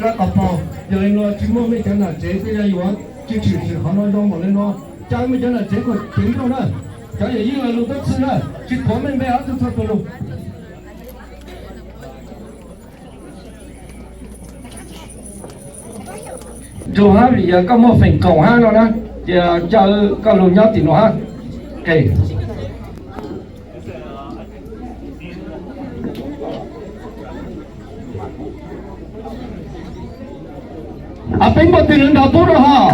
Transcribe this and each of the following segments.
Rab qos pog, yog li no tsis muaj mej cov nam tsev tej yog yuav tsis tshwm sim qhov no zoo npaum li no, caw mej cov nam tsev kom ceev nrooj na. Cov yawm yij los lug tuab txhij na, tsis thuav mej npe ob tug txhua tus lug. Ntsuag hab vim yog koj muaj feem koom hab no na, ces caw koj lug nyob tim nuav hab. Peb npuaj twg nrov pub rau hos,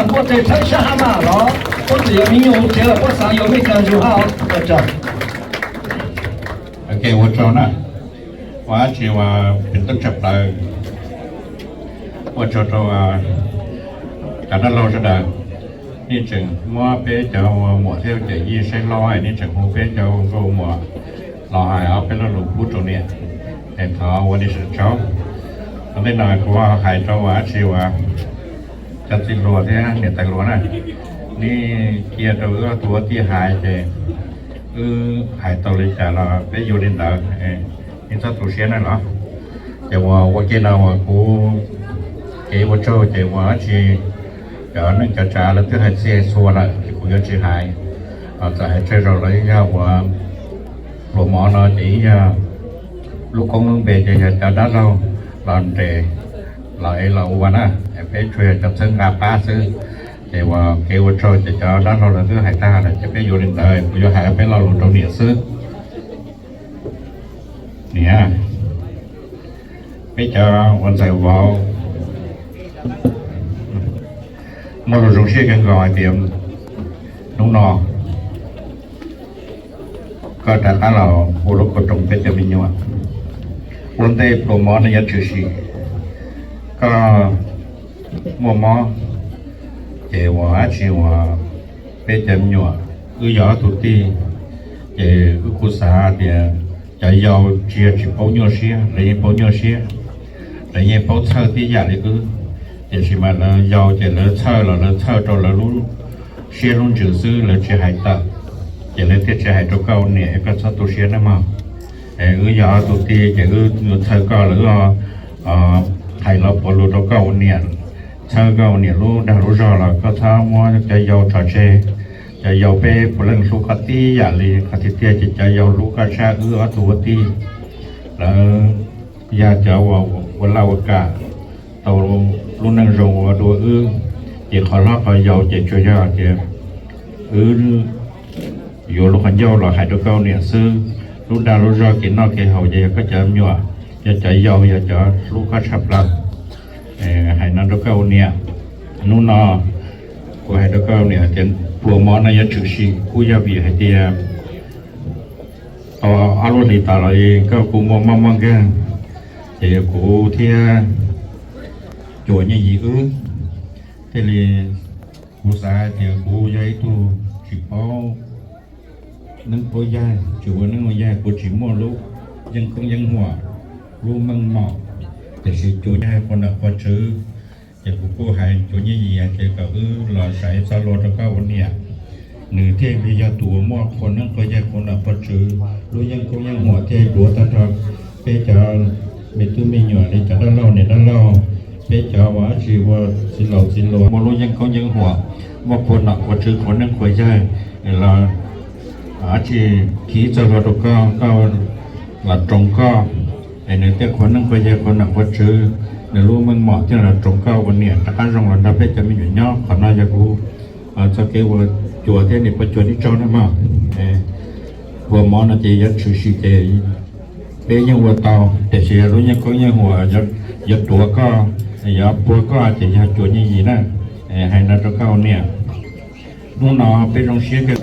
npuaj tes tshawb sab hab mas los puab txawm yuav me nyuam hauv tsev los puab xav yuav mej tag nrho hab. Ok, ua tsaug na, ua dab tsi ua pem tub tshaj plaws, ua tsaug rau cov dab laug sawv daws, nej tseem muab peb cov ua muam thiab cov yij saib hlob, nej tseem hu peb cov ua nkauj muam los hais ob peb lo lus pub rau niam, es thov ua nej sawv daws tsaug. Ua ntej no kuv hais rau ua dab tsi ua cov txiv hluas thiab niam tais hluas na, nej cia rau wb ob tug ua tij hais ces wb hais tau li cas los peb yuav li ntawd, nej txhob tu siab na los. Ces ua ua ke no ua kuv kev ua tsaug ces ua dab tsi cov neej cov tsav lawv twb hais txhij txhua lawm ces kuv yuav tsis hais. Txawm hais tsawg zaus los yeej yog ua pluas mov no ces yeej yog lub koob lub npe ces yog cov dab laug los nres los es los ua na, peb tsuas yog cov txhawb nqa pab xwb. Ces ua kev ua tsaug ces cov dab laug lawv twb hais tag lawm ces peb yuav li ntawd, kuv yuav hais peb lo lus rau niam xwb. Niam, peb cov ua ntxhais vauv muaj lus zoo siab kawg nkaus hais tias hnub no koj rov qab los ua lub kua roos peb cov me nyuam. Ua ntej pluas mov no yuav tshwm sim, koj muaj mob, ces ua dab tsi ua peb cov me nyuam, wb yog ob tug tij, ces wb kuj xav tias cov yau tsis yog tsis paub nyuaj siab, lawv yeej paub nyuaj siab, lawv yeej paub txhawj tib yam li wb, tiam sis mas lawv yau ces lawv txhawj los lawv txhawj rau lawv lub siab lub ntsws xwb, lawv tsis hais tawm, ces lawv thiaj tsis hais rau koj ua niam, koj txhob tu siab nawb mog. Wb yog ob tug tij ces wb txhawj koj los wb hais los puav lus rau koj ua niam, txhawb koj ua niam lub dag lub zog los koj txhob muab cov yau tso tseg. Cov yau peb puav leej hlub koj tib yam li, qhov tiag tiag ces cov yau hlub koj tshaj wb ob tug ua tij. Lawv yog cov uas ua laj ua kam tau lub neej zoo ua dua wb, ces qhov hlob qhov yau ces tsuas yog tias wb yuav lub qhov ncauj los hais rau koj niam xwb. Lub dag lub zog kev noj kev haus ces yog koj cov me nyuam, yog cov yau yog cov hlub koj tshaj plaws. Hais no rau koj ua niam, hnub no kuv hais rau koj ua niam tias pluas mov no yuav tshwm sim kuj yog vim hais tias tau ob lub hlis tas los koj kuj muaj mob muaj nkeeg, ces yog kuv thiab Cuas Nyiaj Yim wb thiaj li, kuv xav hais tias kuv yog ib tug tsis paub neeb paub yaig, tsis ua neeb ua yaig, kuv tsis muaj lub yeeb koob yeeb huam, lub meej mom, tiam sis Cuas Nyiaj Yim qhua nom qhua tswv, ces kuv kuj hais Cuas Nyiaj Yim hais tias kom wb los zais txoj hlua rau koj ua niam. Nws thiaj li yog tus uas muaj qhua neeb qhua yaig qhua nom qhua tswv, lub yeeb koob yeeb huam thiaj duav tag nrho peb cov me tub me nyuam li cov dab laug niam dab laug, peb cov uas dab tsi ua txiv laus txiv hluas muaj lub yeeb koob yeeb huam, muaj qhua nom qhua tswv qhua neeb qhua yaig los dab tsi khi txoj hlua rau koj, koj los roos koj, es nws tej qhua neeb qhua yaig qhua nom qhua tswv, nws lub meej mom thiaj los roos koj ua niam rov qab zoo los nrog peb cov me nyuam nyob. Qhov no yog kuv txoj kev ua Cuas thiab niam Pov Cuas neb tsaug nawb mog. Pluas mov no ces yuav tshwm sim ces peb yeej ua tau, tiam sis lub yeeb koob yeeb huam yuav duav koj, yuav puag koj ces yog Cuas Nyiaj Yim na. Hais no rau koj ua niam. Hnub no peb zoo siab kawg.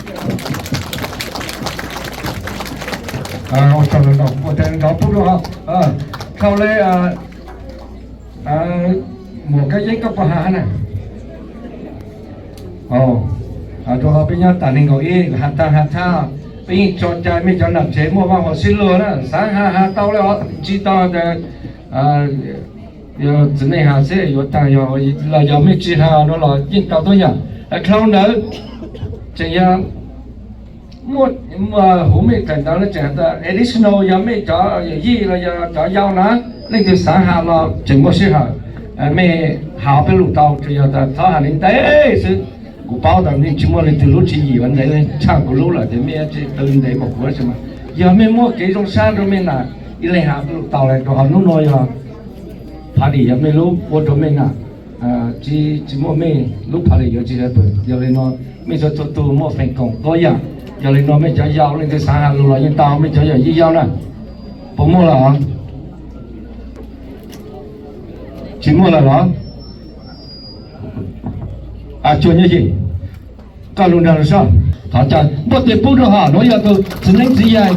Ua tsaug ntau, ua tsaug ntau pub rau, dhau li muam Kab Yeeb koj puas has na? Rau qhov peb nyob tas neeg nkaus ib has tag has thab, peb yeej tso cai mej cov nam tsev muaj vaj huam sib luag na, xav has has tau li os, tsis tau tas yog txiv neej has xwb yuav tag, yog los yog mej tsis has no los yeej tau tuab yam. Dhau ntawd tseem yog muaj huv mej tawm ntawd no tseem has tas additional yog mej cov yawm yij los yog cov yau na, Leej twg xav has los tseem muaj sij hawm, mej has peb lug tau, tsuas yog tas txhob has li ntev xwb. Kuv paub tas nej tsis muaj leej twg lub tswv yim ua ntev tshaj kuv lub lawm ces mej tsis qw ntev npaum kuv tab sis mas yog mej muaj kev zoo sab rau mej nam, ib leeg has peb lug tau lawm, rau qhov hnub no yog party yog mej lub ua rau mej nam, tsis, tsis muaj mej lub party yuav tsis sawv pwg. Yog li no mej txhua txhua tug muaj feem koom tuab yam, yog li no mej cov yau leej twg xav has lug los yeej tau, mej cov yau yeej yau na. Puas muaj lawm? Tsis muaj lawm los? Cuag Nyiaj Yim, koj lug nrag lug sab. Thov caw npuaj tes pub rau hom nuav yog tus txiv neeb txiv yaig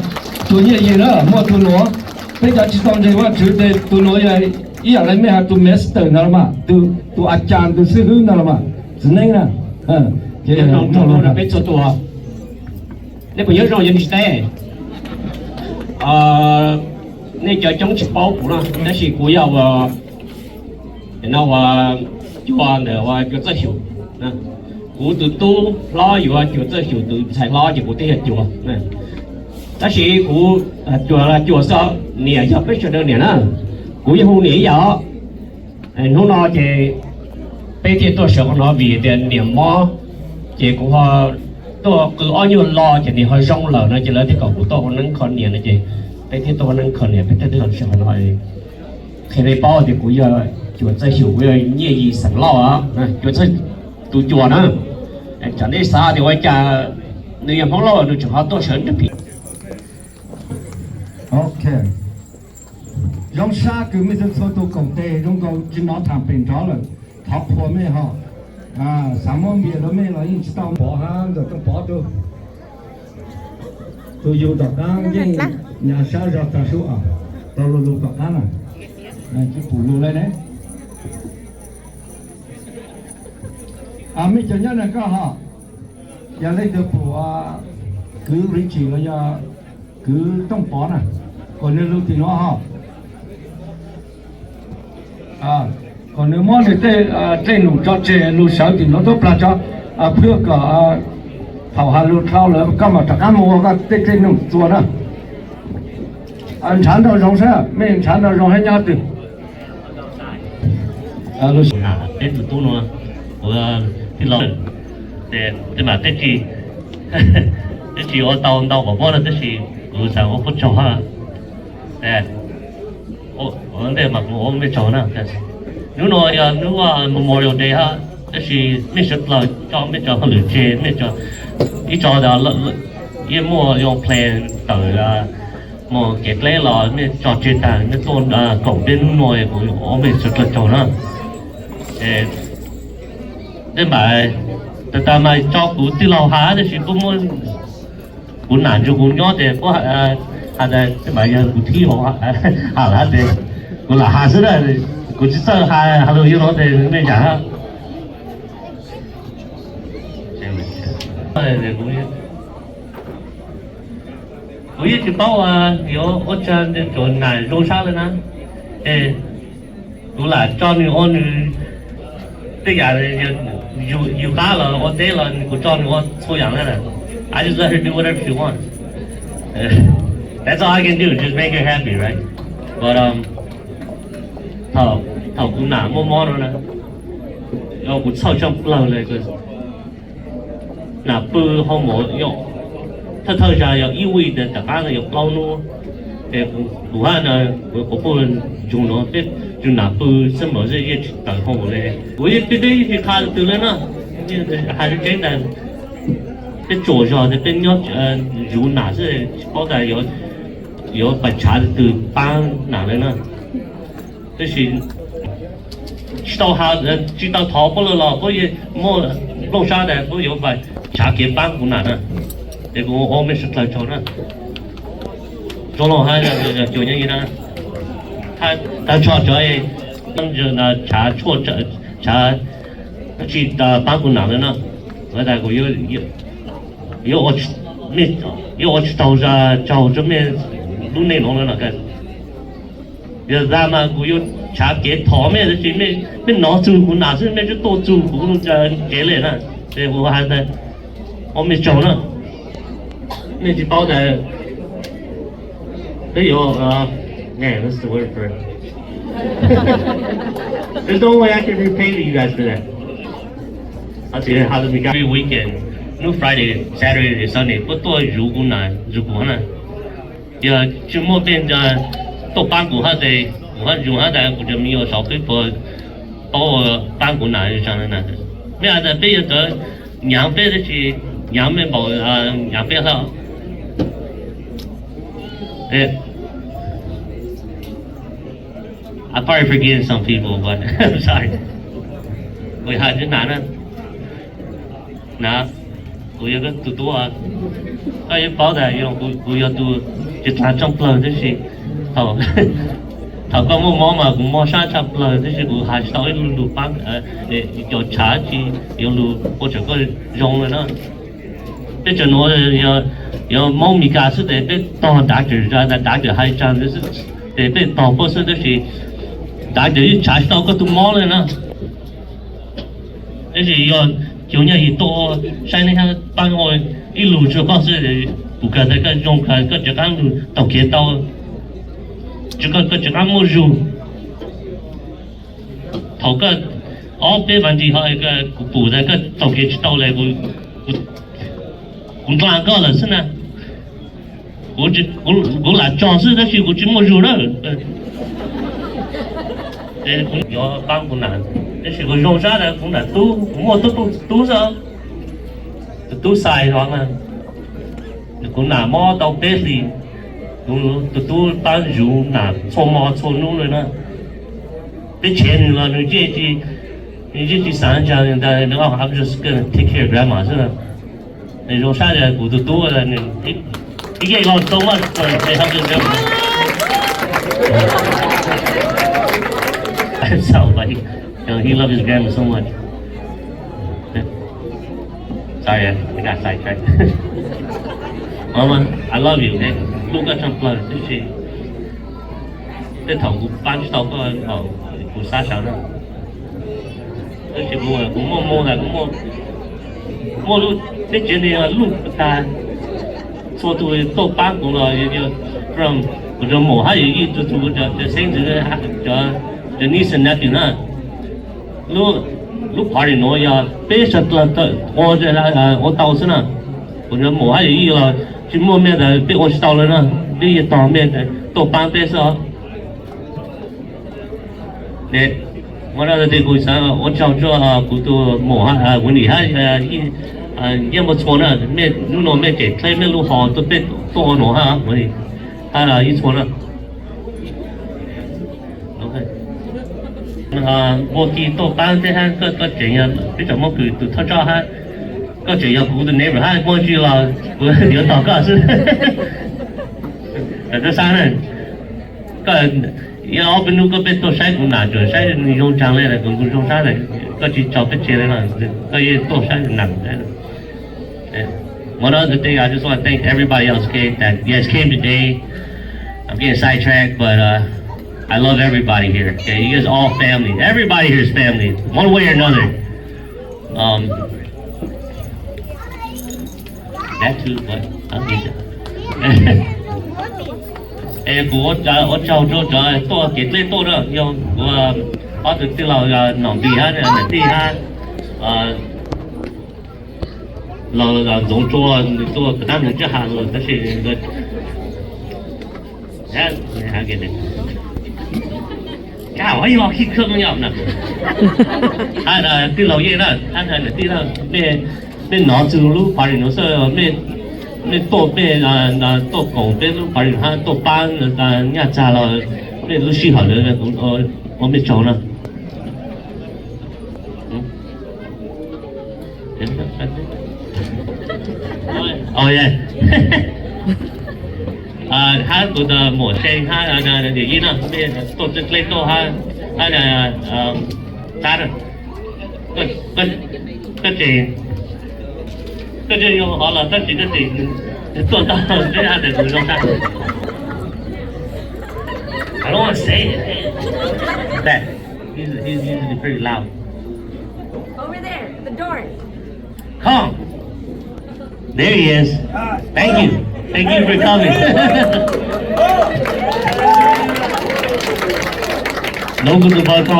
Cuag Nyiaj Yim na, muaj tug nuav. Peb cov tsis tau ntseeg Vaajtswv tes tug nuav yog ib yaam le mej has tus master ntag los mas, tus a cas tus xib hwb ntag los mas, txiv neeb na. Peb txhua tus, nej puas nyob zoo yog nej tsis teb? Nej cov coob tsis paub kuv na, tab sis kuv yog ua, no ua Cuag ntawm ua Cuag Txawj Xyum. Kuv tus tub hlob yuav Cuag Txawj Xyum tus ntxhais hlob ces kuv twb yog Cuag. Tab sis kuv Cuag, Cuag xwb, niam yog peb sawv daws niam na. Kuv yeej hu niam ib yam os. Hnub no ces peb thiaj tuaj sawv qhov no vim tias niam mob, ces kuv ho tuaj qw ob nyuag lo ces niam ho zoo lawm no ces lawv thiaj kom kuv tuaj ua neeb kho niam no ces peb thiaj tuaj ua neeb kho niam, peb thiaj tuaj sawv qhov no. Qhia nej paub tias kuv yog Cuag Txawj Xyum, kuv yog Nyiaj Yim xeem Lauj, Cuag Txawj tus Cuag na. Tsam nej xav tias ua cas nws yog Hmoob Lauj nws tseem ho tuaj sawv nrab phim. Ok, zoo sab kws mej txhua txhua tus koom tes zoo nkaus tsis hnov thaam pem nrov lawm, thov qhuas mej hos. Xav muab npias rau mej los yeej tsis tau. Pov hab Ntxawm Tooj Pov tug, tug yug tom qaab yeej nyaav sab zog tag sub, tau lug lug tom qaab na, tsis pum lug le ne. Mej cov nyob na koj hos, yog leej twg pum kwv Richie los yog kwv Tooj Pov na, kom nws lug tim nuav hos, kom nws muab nws tej dlej num tso tseg lug sawv tim nuav tuab plag tso, phwj kom thaum has lug dhau lawm koj mam rov qaab moog ua koj tej dlej num txua na. Nrhav nrau zoo sab, mej nrhav nrau zoo hab nyob twg? Peb tug tub nuav, kuv tij laug, tej mam teb tsis, teb tsis ua tau ntau kom muab na, tab sis kuv xav ua pub tsaug hab. Ua ntej mas kuv ua mej tsaug na. Hnub no yog hnub Memorial Day hab, tab sis mej sawv dlawg coj mej cov hauj lwm tseg, mej ib tso yeej muaj yoo plan tawm moog kev dleb los mej tso tseg tag, mej tuaj koom peb hnub no, kuv ua mej sawv dlawg tsaug na. Tej mam, tag tag mas tso kuv tij laug has, tab sis kuv muab kuv nam nrug kuv nyob ces kuv has tas tej mam yog kuv thib has lawm ces kuv lam has xwb na, kuv tsis txawj has lug yuav no ces mej yam hab. Kuv yeej tsis paub yuav ua cas rau nam zoo sab le na. Kuv lam tso nws ua nws tej yam, yug qab los ua teb los kuv tso nws ua txhua yam na. I just let her do whatever she wants. That's all I can do, just make her happy, right? But thaum kuv nam muaj mob no na, yog kuv txhawj tshaj plawg le. Nam pw hoo mom, thawj thawj zaug yog ib week, tom qab no yog plaub hnub. Es kuv hab no, kuv puj ntsug no peb tsuas nam pw xwb mas yeej tsis tawm hoo le. Kuv yeej tib teb tsis qha twg le na, has tseeb tas peb tsuas zog tias peb nyob zuv nam xwb, tsis paub tas yuav pab tshav twg paab nam le na. Tab sis tsis tau has, tsis tau thov puab lawm los puab yeej muaj nplooj sab tas puab yuav tshav kev paab kuv nam na. Es kuv ua mej sawv dlawg tsaug na. Tsaug lawm hab, Cuag Nyiaj Yim na, tag nrho cov tshav tshuaj, tshav tsi paab kuv nam le na, tas kuv yuav ua tsis tau tsaug rua mej lub neej nuav le na. Yog tas mas kuv yuav tshav kev thov mej, tab sis mej nov txug kuv nam xwb, mej tsuas tuaj txug kuv lub tsev le na. Es kuv has tas ua mej tsaug na. Mej tsis paub tas peb yuav, what's the word for it? There's no way I can repay you guys for that. Every weekend, hnub Friday, Saturday, Sunday, puab tuaj zuv kuv nas zuv kuv na. Yog tsis muaj peb tuaj paab kuv hab tes, kuv hab zoo hab tas kuv cov me nyuam saum qwb puas paub ua paab kuv nam zoo tsaag na. Mej has tas peb yuav tawv, nyaav peb tab sis nyaav mej npaum nyaav peb hab. I probably forgetting some people, but I'm sorry. Kuv has tib nas na. Nav, kuv yog koj tus tub, koj yeej paub tas kuv yog tus tsis taag tshaj plawg tab sis thaum koj muaj mob mas kuv mob sab tshaj plawg tab sis kuv has tsis tau ib lus paab, cov tshav tsis yuav lus ua tseem koj zoo le na. Peb tseem nuav yog Moob Mes Kas xwb tes peb tog doctor, doctor has tsaag xwb tes peb tog puab xwb tab sis doctor yeej tshav tsis tau koj tus mob le na. Tab sis yog cov nyaj yim tuaj saib neb hab paab ua ib lus tsua koj xwb, kuv kawm tas koj zoo kawg koj tsis qaab lug taug kev tau, koj tsis qaab muaj zug. Thaum koj ob peb vas ntsis ho kuv pum tas koj taug kev tsis tau le, kuv nqla koj lawm xwb na. Kuv lam tso xwb tab sis kuv tsis muaj zug na. Kuv yuav paab kuv nam, tab sis kuv zoo sab tas kuv nam tub, kuv muaj tub tub xwb. Tus tub Xais no mas, kuv nam mob tau peb hlis, kuv tus tub paab zuv nam txhua mo txhua nub le na. Peb tshev nws los nws yeej tsis, nws yeej tsis xaav tsaag, I'm just gonna take care of grandma xwb. Nws zoo sab tas kuv tus tub, he gave us so much for, they helped us. I'm so funny. You know, he loved his grandma so much. Sorry, I got sidetracked. Mama, I love you, okay? Hlub koj tshaj plaws tab sis tej thaum kuv paab tsis tau koj, kuv xav sawv na. Tab sis kuv muaj mob tas kuv muaj lub teb tsev ntawd luj tag, txhua tus tuaj paab kuv los, from kuv cov maum hab yawm yij, tus tus cov xeeb ntxwv, cov niece and nephew na. Lub party nuav yog peb sawv dlawg ua tau xwb na. Kuv cov maum hab yawm yij los tsis muaj mej tas peb ua tsis tau le na, peb yeej tog mej tuaj paab peb xwb os. Ua no tas kuv xaav ua tsaug rua kuv tus maum Ua Lim hab Yeej Muaj Txhua na, hnub no mej tseem dleb mej lub hos tuaj peb tuaj ua no hab, hab Yeej Txhua na. Npua Kis tuaj paab teb hab koj tseem yog peb tsoom Moob Kws tus thawj tsoj hab, koj tseem yog kuv tus neighbor hab, muaj dab tsi los kuv yuav tos koj xwb. Koj xav na, koj, yog ob peb hnub koj peb tuaj saib kuv nam tsuas saib zoo tsaag le, kuv zoo sab tas koj tsis tso peb tseg le no, koj yeej tuaj saib nam. One other thing, I just want to thank everybody else, okay, that you guys came today. I'm getting sidetracked, but uh, I love everybody here. Okay, you guys are all family. Everybody here is family, one way or another. Um, that too, but I'll get it. Es kuv ua tsaug rau cov tuaj kev dleb tuaj na, yog kuv ob tug tij laug Nom Npis hab Nam Tij hab los Ntxoov Tsua, nws tuaj kov tab nws tsis has lus tab sis hab tij laug Yeej na, hab tij laug Yeej na, mej nov txug lub party nuav xwb, mej tuaj, mej tuaj koom peb lub party hab tuaj paab nyaj txag los mej lub sij hawm ntawd ua mej tsaug na. Hab kuv tus muam See hab Yim Yij no, mej tuaj dleb tuaj hab, hab tab, koj tseem, koj tseem yuav hov los tab sis koj tseem tuaj tau peb hab tas kuv zoo sab. I don't want to say it. That, he's, he's usually pretty loud. Over there, the door. Come. There he is. Thank you. Thank you for coming. Lov kuv tus npawg tau,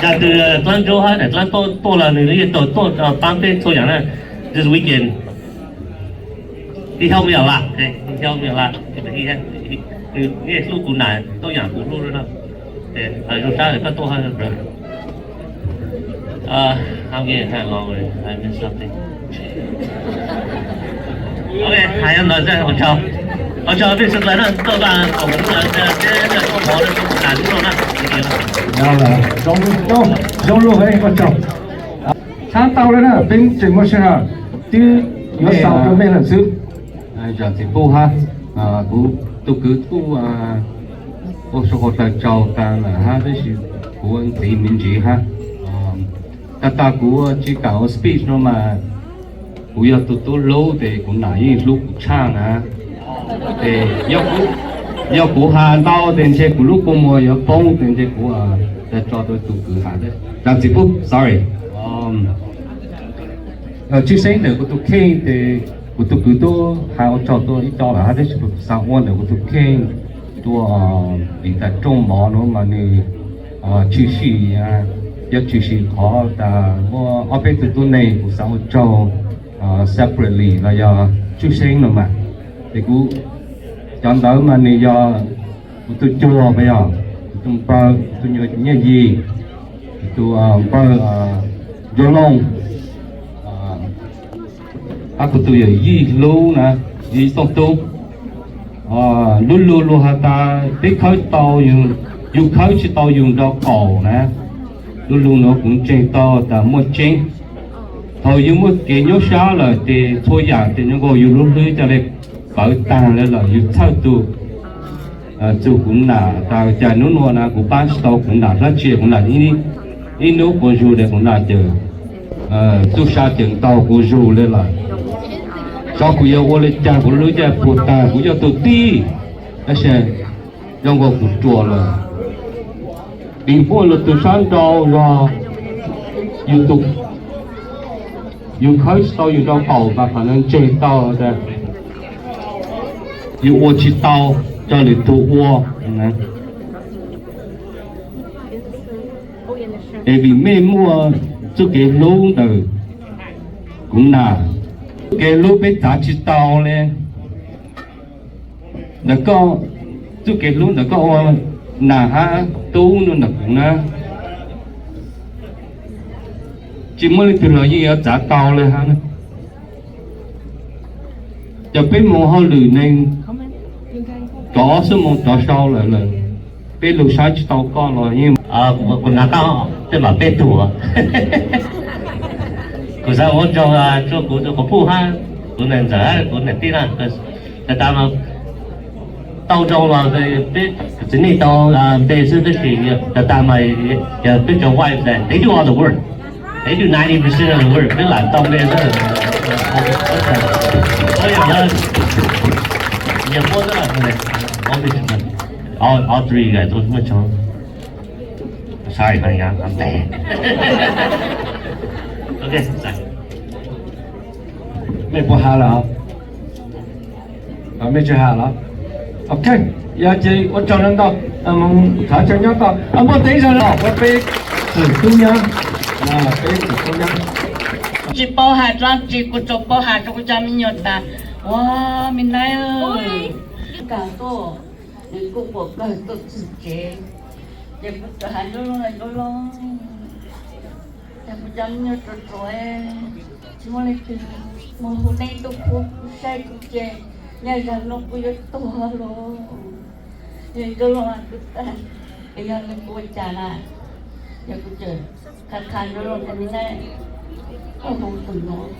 cas tus dlaab ntsuab hab dlaab tuaj tuaj los nws yeej tau tuaj paab peb txhua yaam na. This weekend he helped me a lot, he helped me a lot. Nws yeej hlub kuv nam tuaj yaam kuv hlub na. Zoo sab koj tuaj hab. Zoo luag, ua tsaug. Tshab tau lawm na, peb tseem muaj sij hawm, twb yuav xaus rua mej lawm xwb. Zaam txiv pub hab, kuv tus kwv kuj ua sab qhov taw tsaug tas lawm hab, tab sis kuv ntxiv me ntsis hab. Tag tas kuv tsis kam ua speech no mas kuv yog tus tub hlub tes kuv nam yeej hlub kuv tshaj na. Ces yog kuv has ntau tes ntshe kuv lub kua muag yuav poob tes ntshe kuv tso rua tus kwv has. Zaam txiv pub, sorry. Tshwj xeeb ntawm kuv tus kheej tes kuv tus kwv tub has ua tsaug tuaj ib co lawm hab, tab sis kuv xaav ua ntawm kuv tus kheej tuaj, vim tas rooj mov nuav mas nws tshwm sim, yog tshwm sim qhov tas muaj ob peb tug tuab neeg, kuv xaav ua tsaug separately los yog tshwj xeeb no mas. Ces kuv, cov ntawd mas nws yog kuv tus cuag mas yog kuv tus npawg, kuv tus nyuam Nyiaj Yis, kuv tus npawg Ncuab Looj, hab kuv tus yawm yij hlub na, Yij Tooj Tub. Lub lug luag has tas peb khawb tau, yug khawb tsis tau yug nrau qaum na. Lub lug nuav kuv ntseeg tau tas muaj tseeb. Thaum yug muaj kev nyuaj sab lawm ces txhua yam ces zoo nkaus yug lub hlwb ca le pawv taag le lawm, yug txhawj tug txug kuv nam tas cas nub nua na kuv paab tsis tau kuv nam dlaab tsi, kuv nam ib nub quas zug le kuv nam cawm txuj sa cawm ntaug quas zug le lawm. Xyov kuv yuav ua le caag, kuv lub caij puag taag, kuv yog tug tij, tab sis zoo nkaus kuv ruam lawm. Vim muaj lwm tug sab nrau zog, yug tug, yug khawb tsis tau yug nrau qaum mas qhov nuav ntseeg tau tas yug ua tsis tau, coj lwm tug ua. Es vim mej muaj txuj kev hlub ntawm kuv nam, txuj kev hlub peb txav tsis tau le. Ntawm koj, txuj kev hlub ntawm koj ua nam hab tub no ntawm kuv na, tsis muaj leej twg los yeej yuav txav tau le hab. Cov peb moog hauj lwm neeg, rov ob xuab moos rov sau lawm lawm, peb lug saib tsis tau koj los yeej. Kuv hnav koj tej mam peb tug. Kuv xaav ua tsaug rua kuv tus quas puj hab kuv niam ntxawm hab kuv niam tij na. Tag tas mas tau zoo los peb txiv neej tau npe xwb, tab sis tag tas mas yog peb cov wife, they do all the work, they do ninety percent of the work, peb lam tau npe xwb. All three you guys, muaj tsaug. Sorry, I'm bad. Ok, mej puas has lawm? Mej tsis has lawm. Ok, yog ces ua tsaug ntau, thov tsaug nyob tau, muaj teeb zoo no peb txwm tub nyab, peb txwm tub nyab. Tsis paub has dlaab tsi, kuv tsuas paub has rua kuv cov me nyuam tas, ua, me nab, kag tuaj, nws kuj puas kawg tuaj txug tsev, ces kuv tsuas has Ncuab Looj, Ncuab Looj, yog kuv cov me nyuam ruam ruam, tsis muaj leej twg moog hu neej tuaj pub kuv saib kuv ces nyaj zag nuav kuv yuav tuag lawm. Yog Ncuab Looj kuv tag, es yog le kuv ua cas na, yog kuv tseem qha qha Ncuab Looj tas me nab, koj hu tus nuav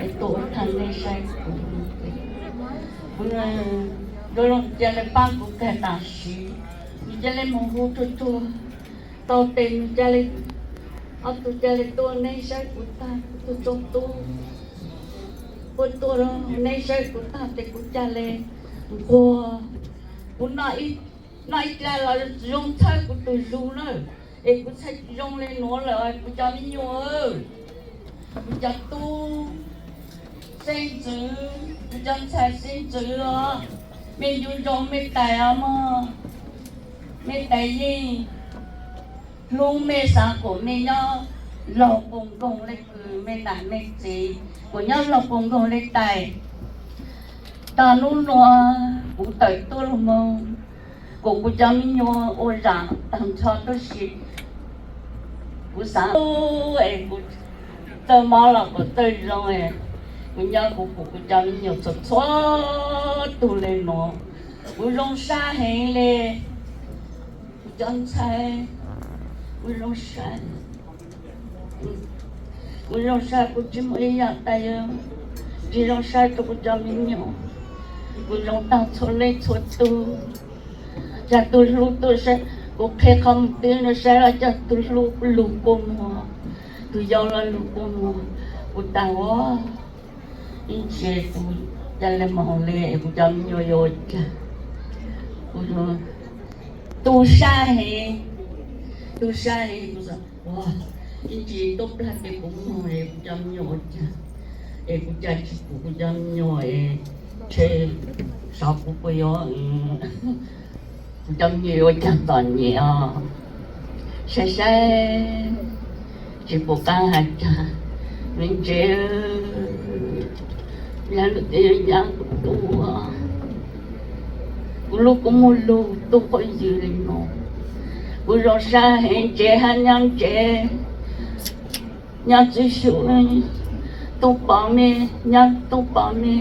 es tuaj ua thaaj neej saib kuv. Kuv, Ncuab Looj ca le paab kuv kag tam sim, nws ca le moog hu tsuag tsuag, tau tes nws ca le, ob tug ca le tuaj neej saib kuv tag, kuv tug tsob tub, puab tuaj neej saib kuv tag tes kuv ca le nquag, kuv noj ib dlaa los zoo txhawb kuv tug zug na, es kuv txhaj zoo le nuav lawm kuv cov me nyuam, kuv cov tub xeeb ntxwv, kuv cov ntxhais xeeb ntxwv os, mej ncu ntsoov mej tais os mog, mej tais yeej Hlub mej, xaav kuas mej nyob laug puag nkoog le kws, mej nam mej txiv, kuas nyob laug puag nkoog le tais. Tog nub nua kuv tawm tuaj lug moog, kuas kuv cov me nyuam ua zaam taag nrho tuab si. Kuv xaav es kuv txawj mob los kuas txawj zoo, kuv nyob kuv pum kuv cov me nyuam txhua txhua tug le nuav, kuv zoo sab heev le. Kuv cov ntxhais, kuv zoo sab, kuv zoo sab, kuv tsi muaj ib yaam tag, tsi zoo sab rua kuv cov me nyuam. Kuv zoo taag txhua leej txhua tug. Cov tug hlub tuaj saib, kuv qhia qhov muag twb nua saib los cov tug hlub lug kua muag, tug yau los lug kua muag, kuv taag ua ib ntsis kuv ca le moog le kuv cov me nyuam yuav ua caag. Kuv tu sab heev, tu sab heev, kuv ua ib ntsis tuab plag tes kuv moog es kuv cov me nyuam ua caag, es kuv ca tsi pum kuv cov me nyuam es ntshe xyov kuv puas yuav, kuv cov me nyuam yuav ua caag txom nyem os. Saib saib tsi pum qaab has caag, me ntsis yog lub teb yog nyab kuv tu, kuv lub kua muag lug tu quas ywg le nuav. Kuv zoo sab heev, ntsev hab nyob ntsev, nyob txwj xyum, tub pov me, nyob tub pov me,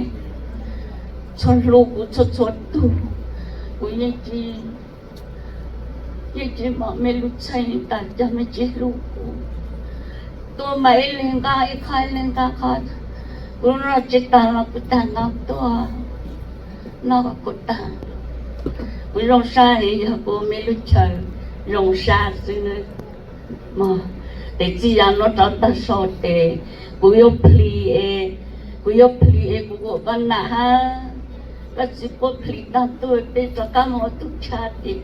txhua hlub kuv txhua txhua tug. Kuv yeej tsi, yeej tsi mom mej lub txheej tas cog mej tsi hlub kuv. Tuaj mas ib leeg nqaj ib qho, ib leeg nqaj qho. Kuv noj tsi taag los kuv taag nqaj tuaj noj kuv taag. Kuv zoo sab heev, yog kuv mej lub chaw zoo sab xwb nawb. Mog, tes txij yaam nuav rov tag sau tes kuv yuav plhis es, kuv yuav plhis es kuv kuas koj nam hab koj txiv puab plhis taag tuaj peb rov qab moog ua tug tshab tes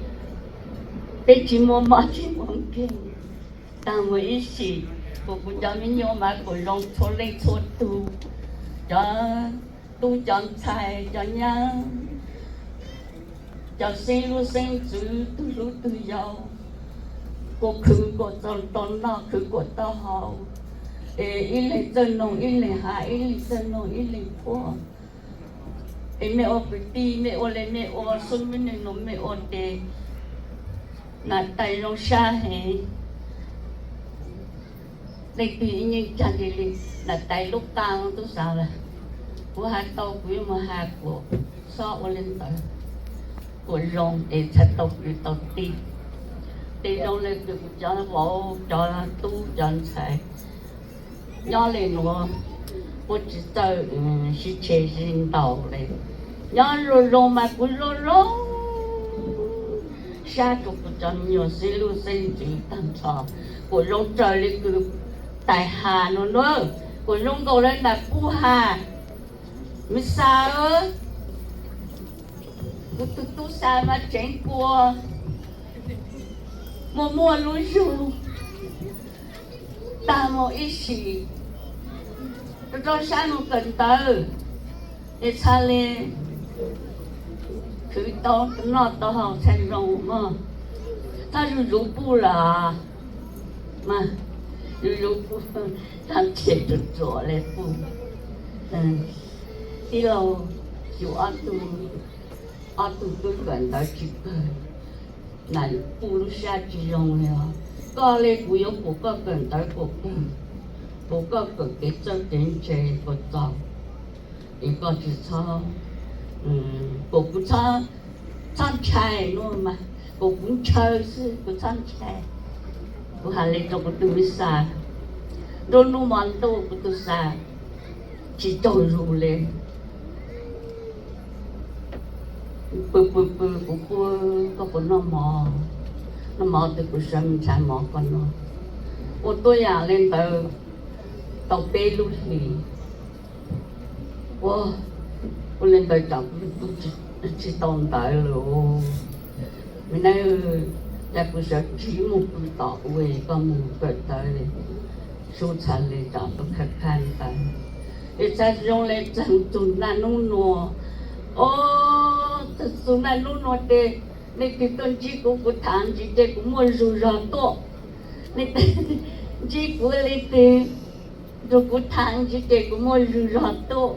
peb tsi muaj mob tsi muaj nkeeg taag mus ib sim. Kuas kuv cov me nyuam mas kuas zoo txhua leej txhua tug, cov tub cov ntxhais cov nyab, cov xeeb lub xeeb ntxwv tug hlub tug yau, kuas khwv kuas tau noj khwv kuas tau haus, es ib leeg txawj noog ib leeg has, ib leeg txawj noog ib leeg quaj. Es mej ua kwv tij mej ua le mej ua, xub mej neeg nuav mej ua tes nam tais zoo sab heev. Leej twg ib nyuag caag li, nam tais lub qaa tub xaav lawm. Kuv has tau kuv yuav mus has kuas xob ua le ntawd, kuas zoo es txhaj tau kwv tau tij. Tes zoo le kws kuv cov vauv cov tub cov ntxhais nyob le nuav, puab tsi txawj sib tshe sib ntaus le. Nyob zoo zoo mas kuv zoo zoo sab rua kuv cov me nyuam xeeb lub xeeb ntxwv taag nrho. Kuas zoo raws le kws tais has nuav nuav, kuas zoo nkaus le nam puj has. Me xas, kuv tug tub xas mas tseev puas muaj muaj lub zug taag mus ib sim, rau rau sab mus kawm ntawv, es txhaj le khwv tau noj tau haus txhaj zoo mog. Txhob zuj zus puj lawm mas, zuj zus puj, txhob ntxhias tsuam tsuam le puj. Tij laug, yus ob tug, ob tug tub kawm ntawv tsis kawg, nam puj lub sab tsis zoo li os. Koj le kuv yuav pum koj kawm ntawv puas kawg, pum koj kawm kev txawj kev ntse puas txaus, es koj tsis txhob, pum kuv txhob ntshai nuav mas, pum kuv ntshaw xwb kuv txhob ntshai. Kuv has le rau kuv tug me xas, nruab nub mo ntuj kuv tug xas tsis tsaug zug le. Pw pw pw kuv puab, koj puas noj mov? Noj mov twg kuv sawv mus nrhav mov koj noj. Ua tuab yaam le ntawd tau peb lub hlis. Ua, ua le ntawd tsam kuv tsis tau ntawv lawm. Me nab, cas kuv sawv tsis mus pw tom ua koj mus kawm ntawv, sub txhad le tsam kuv khaj khaj ntawv. Es txhaj zoo le txog txug naj nub nua. Os, txog txug naj nub nua tes, nej twg tuaj ntsib kuv, kuv tham ntsis ces kuv muaj zug zog tuaj. Ntsib kuv li twg, rau kuv tham ntsis ces kuv muaj zog zog tuaj,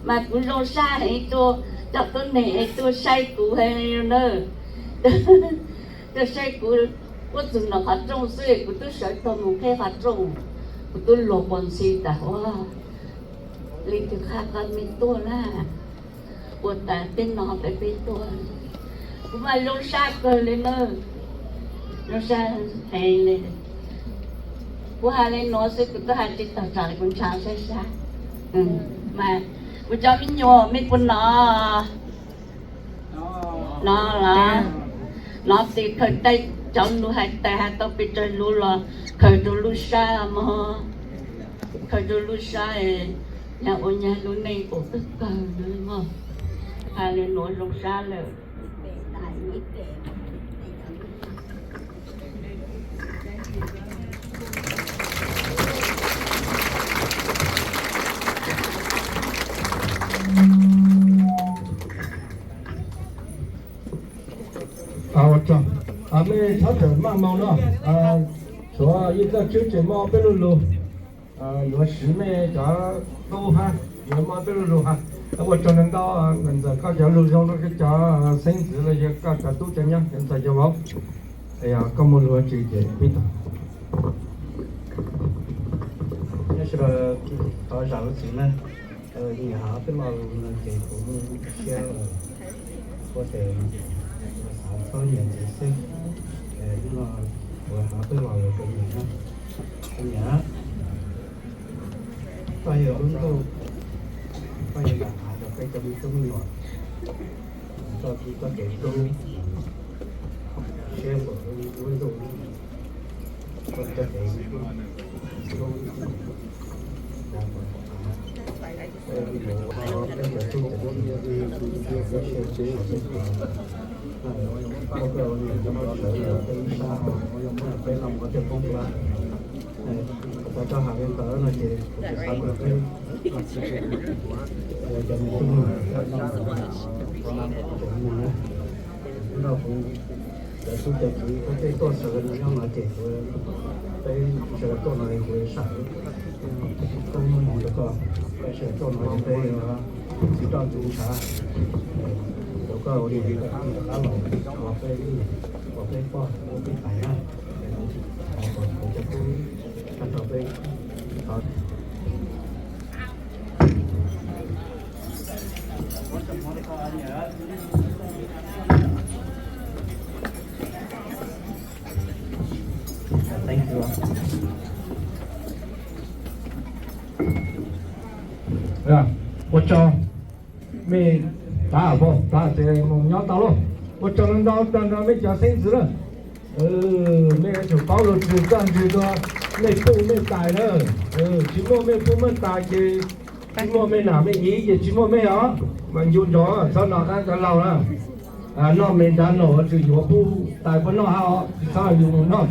mas kuv zoo sab heev rau cov tuab neeg tuaj saib kuv heev li na. Tuaj saib kuv, kuv txog nram qhov rooj xwb kuv twb sawv tau mus qhib qhov rooj, kuv twb luag pov ntxhi tas ua li twg qha qhov me tuaj na, ua tas peb no peb peb tuaj. Kuv mas zoo sab kawg li na, zoo sab heev li. Kuv hais li nuav xwb kuv twb hais tsis tag tsam kuv ntshav sab sab. Mas kuv cov me nyuam mej puas nov? Nov los? Nov tes khaws taij cov lus hais tas has tau pes tsawg lus los khaws rau lub sab mog, khaws rau lub sab, nyag ua nyag lub neej pum kawg kawg mog. Hais li nuav zoo sab lawm. Ua tsaug, mej txhob tawm maj moo no, suav yawg Txawj Tswb tseem muaj peb lub lug, yuav siv mej cov tub hab, yuav muaj peb lub lug hab. Ua tsaug ntau ntau, ntxawm koj cov lug zoo rau koj cov xeeb ntxwv los yog koj cov tub cov nyab, ntxawm cov vauv, koj muaj lug tsi ces pib tau. Nyob sawv daws, thov zam lub txim na, nyiam hab peb lo lus no ces kuv siab ua tes xav txhob nyiam ntxiv xwb. Hnub no kuv hab peb lo lus rau nyiam na, nyiam, koj yog lub ntuj, koj yog daim av rau peb cov me tub me nyuam, txoj kev hlub, siab npaum lub ntuj, koj cov kev hlub, peb cov tub cov nyab, peb cov tub cov nyab, koj ua niam cov pov sawv peb ib sab, peb no ua tej poob plab. Kuv xav tau hais li ntawd no ces kuv xav kom peb, cov me tub me nyuam, no kuv cov tub cov kiv koj tej tuaj sawv no nyob no ces kuv, peb sawv daws tuaj no kuv sam koob moov rau koj, peb sawv daws tuaj no ces peb tsis roj tsis ntshav, rau koj ua niam rov qab los ua peb, ua peb poj ua peb tais na. Kuv cov tub, tag nrho peb, ua tsaug, mej, tas, tas ces mus nyob tau lauj. Ua tsaug ntau ntau rau mej cov xeeb ntxwv na. Mej yuav tsum paub lug txwv txoj ntseeg rua mej puj mej tais na. Tsis muaj mej puj mej tais ces tsis muaj mej nam mej iv ces tsis muaj mej os. Mas ncu ntsoov txhob noj qab cov laug na. Noj me nrad laug tsuas yuav puj tais puab noj hab os, tsis txhob yus mus noj.